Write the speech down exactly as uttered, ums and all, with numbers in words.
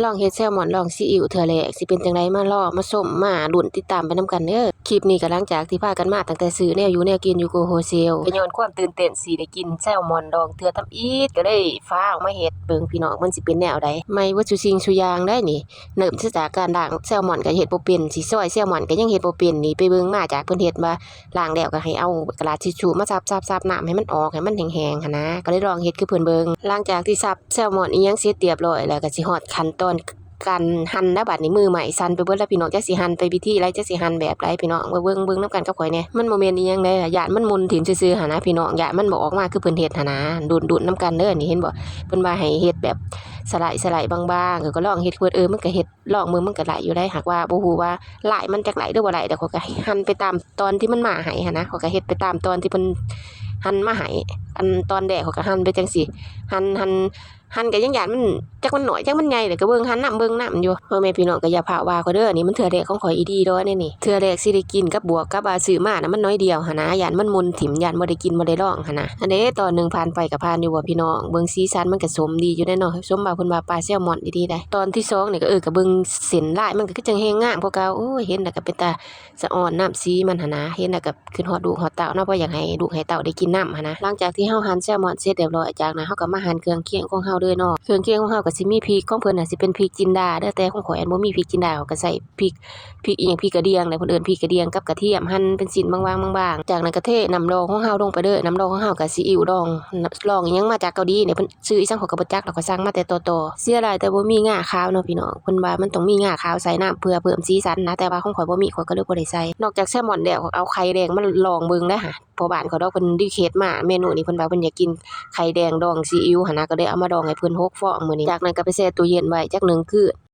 ลองเฮ็ดแซลมอนดองซีอิ๊วเทื่อแรก สิเป็นจั่งใด มารอมาชมมาลุ้นติดตามไปนำกันเด้อ คลิปนี้ก็หลังจากที่พากันมาตั้งแต่ซื้อแนวอยู่แนวกินอยู่โกโฮเซล ก็ย้อนความตื่นเต้นสิได้กินแซลมอนดองเทื่อทำอิด ก็เลยฟ้าวมาเฮ็ดเบิ่งพี่น้อง มันสิเป็นแนวใด ใหม่เบิดซุสิ่งซุอย่างได้นี่ เริ่มจากการล้างแซลมอนก็เฮ็ดบ่เป็น สิซอยแซลมอนก็ยังเฮ็ดบ่เป็น นี่ไปเบิ่งมาจากเพิ่นเฮ็ดว่า ล้างแล้วก็ให้เอากระดาษทิชชู่มาซับๆๆ น้ำให้มันออก ให้มันแห้งๆ หั้นนะ ก็เลยลองเฮ็ดคือเพิ่นเบิ่ง หลังจากที่ซับแซลมอนอิหยังเสร็จเรียบร้อยแล้ว ก็สิฮอดขั้นตอนการหั่นแล้ว บัดนี้มือไม้สั่นไปเบิดแล้วพี่น้อง จักสิหั่นไปวิธีใด จักสิหั่นแบบใดพี่น้อง มาเบิ่ง เบิ่งนำกันกับข้อยแหน่ มันบ่แม่นอิหยังเด้ ย้านมันหม่นถิ่มซื่อๆ หั้นนะพี่น้อง ย้านมันบ่ออกมาคือเพิ่นเฮ็ดหั้นนะ ดุนๆ นำกันเด้อ นี่เห็นบ่ เพิ่นว่าให้เฮ็ดแบบสไลด์ๆ บางๆ ก็ลองเฮ็ดเพิ่น เออ มันก็เฮ็ด ลองเบิ่งมันก็ได้อยู่ได้ หากว่าบ่ฮู้ว่าลายมันจักได้หรือบ่ได้ แต่ข้อยก็หั่นไปตามตอนที่มันมาให้หั้นนะ ข้อยก็เฮ็ดไปตามตอนที่เพิ่นหั่นมาให้ อันตอนแรกข้อยก็หั่นไปจั่งซี้ หั่น หั่น หั่นก็ยังย้านมัน จักมันน้อย จักมันใหญ่ แล้วก็เบิ่งหั่นนำ เบิ่งนำอยู่ พ่อแม่พี่น้องก็อย่าพาว่าข้อยเด้อ อันนี้มันเทื่อแรกของข้อยอีหลีเด้อ แนวนี้ เทื่อแรกสิได้กินกับบวกกับว่าซื้อมาน่ะมันน้อยเดียวหั้นนะ ย้านมันหม่นถิ่ม ย้านบ่ได้กินบ่ได้ลองหั้นนะ อันเด้ตอนหนึ่งผ่านไปก็ผ่านอยู่บ่พี่น้อง เบิ่งสีสันมันก็สมดีอยู่เด้เนาะ สมว่าเพิ่นว่าปลาแซลมอนอีหลีได้ ตอนที่สองนี่ก็ เออ ก็เบิ่งเส้นลายมันก็คือจั่งแฮงงามกว่าเก่า โอ้ย เห็นแล้วก็เป็นตาสะออนน้ำสีมันหั้นนะ เห็นแล้วก็คิดฮอดลูกฮอดเต้าเนาะ เพราะอยากให้ลูกให้เต้าได้กินนำหั้นนะ หลังจากที่เฮาหั่นแซลมอนเสร็จเรียบร้อย จากนั้นเฮาก็มาหั่นเครื่องเคียงของเฮาเลยเนาะ เครื่องเคียงของเฮาก็สิมีพริก ของเพิ่นน่ะสิเป็นพริกจินดาเด้อ แต่ของข้อยอันบ่มีพริกจินดา ข้อยก็ใส่พริก พริกอิหยัง พริกกระเดียงแหละ เพิ่นเอิ้นพริกกระเดียงกับกระเทียมหั่นเป็นชิ้นบางๆ บางๆ จากนั้นก็เทน้ำดองของเฮาลงไปเด้อ น้ำดองของเฮาก็ซีอิ๊วดอง ดองอิหยังมาจากเกาหลีเนี่ย เพิ่นซื้ออีสังข้อยก็บ่จัก แล้วข้อยสั่งมาแต่ต่อๆ เสียดายแต่บ่มีงาขาวเนาะพี่น้อง เพิ่นว่ามันต้องมีงาขาวใส่นำเพื่อเพิ่มสีสันนะ แต่ว่าของข้อยบ่มี ข้อยก็เลยบ่ได้ใส่ นอกจากแซลมอนแล้ว เอาไข่แดงมาลองเบิ่งเด้อหา พ่อบ้านข้อยดอกเพิ่นรีเควสต์มา เมนูนี้เพิ่นว่าเพิ่นอยากกินไข่แดงดองซีอิ๊วหั้นนะ ก็เลยเอามาดองให้เพิ่นหกฟองมื้อนี้ จากนั้นก็ไปแช่ตู้เย็นไว้จักหนึ่งคืน